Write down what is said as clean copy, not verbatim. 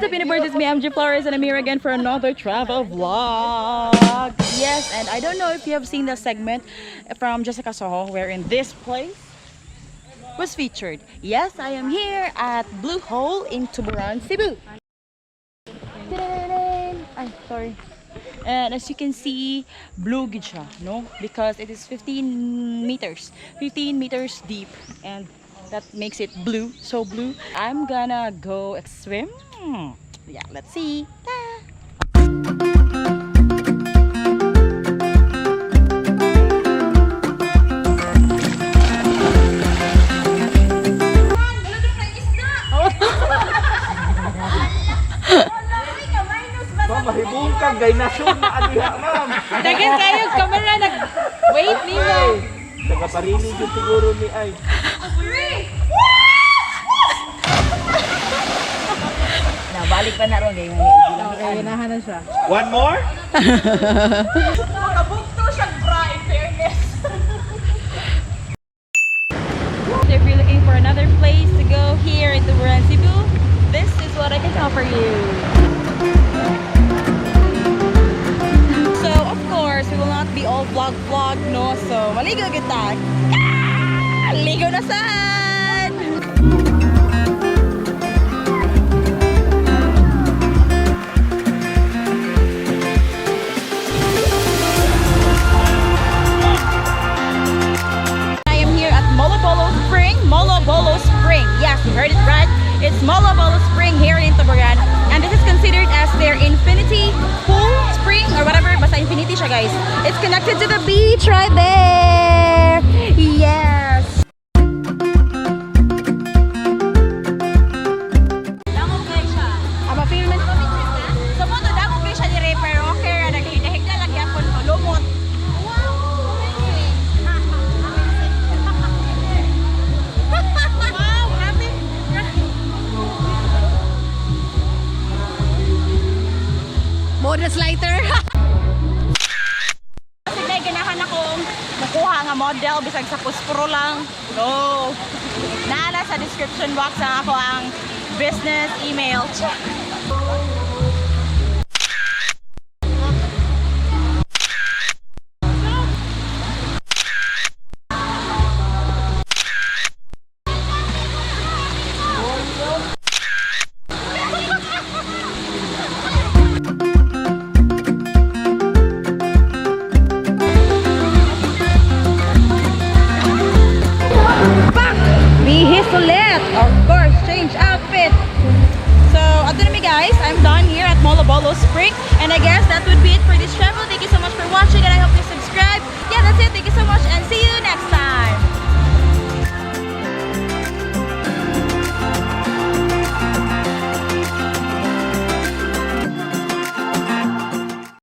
What's up, Universe? It's me, MG Flores, and I'm here again for another travel vlog. Yes, and I don't know if you have seen the segment from Jessica Soho wherein this place was featured. Yes, I am here at Blue Hole in Tuburan, Cebu. Ay, sorry. And as you can see, blue gid siya, no? Because it is 15 meters. 15 meters deep, and that makes it blue, so blue. I'm gonna go swim. Yeah, let's see. Ta! Ma'am, mahibungkag gay nasyon na adiha, ma'am. Dagan kayo, camera nag wait nimo. Ay, taga-parili jud siguro ni ay. Nabalik pa na ron kay Okay, ganahan na siya. One more? Makabugto siyang bra, in fairness. So if you're looking for another place to go here in Tuburan, Cebu, this is what I can offer you. So of course, we will not be all vlog vlog, no? So maligo kita. Ah! Ligo na sad! I am here at Molobolo Spring. Molobolo Spring. Yes, you heard it right. It's Molobolo Spring here in Tuburan. And this is considered as their infinity pool spring or whatever. Basta infinity siya, guys. It's connected to the beach right there. Yes. Dangog kayo siya. Ama feel man. Sa mo to, dangog kayo siya dire pero okay ra naghihigda lang gyapon ko lumot. Wow, grabe. Bonus lighter. Kasi na ganahan akong makuha nga model bisag sa puspro lang. Go. Naala sa description box ang ako ang business email. Bihis ulit. Of course, change outfit. So, ato na mi guys. I'm done here at Molobolo Spring. And I guess that would be it for this travel. Thank you so much for watching, and I hope to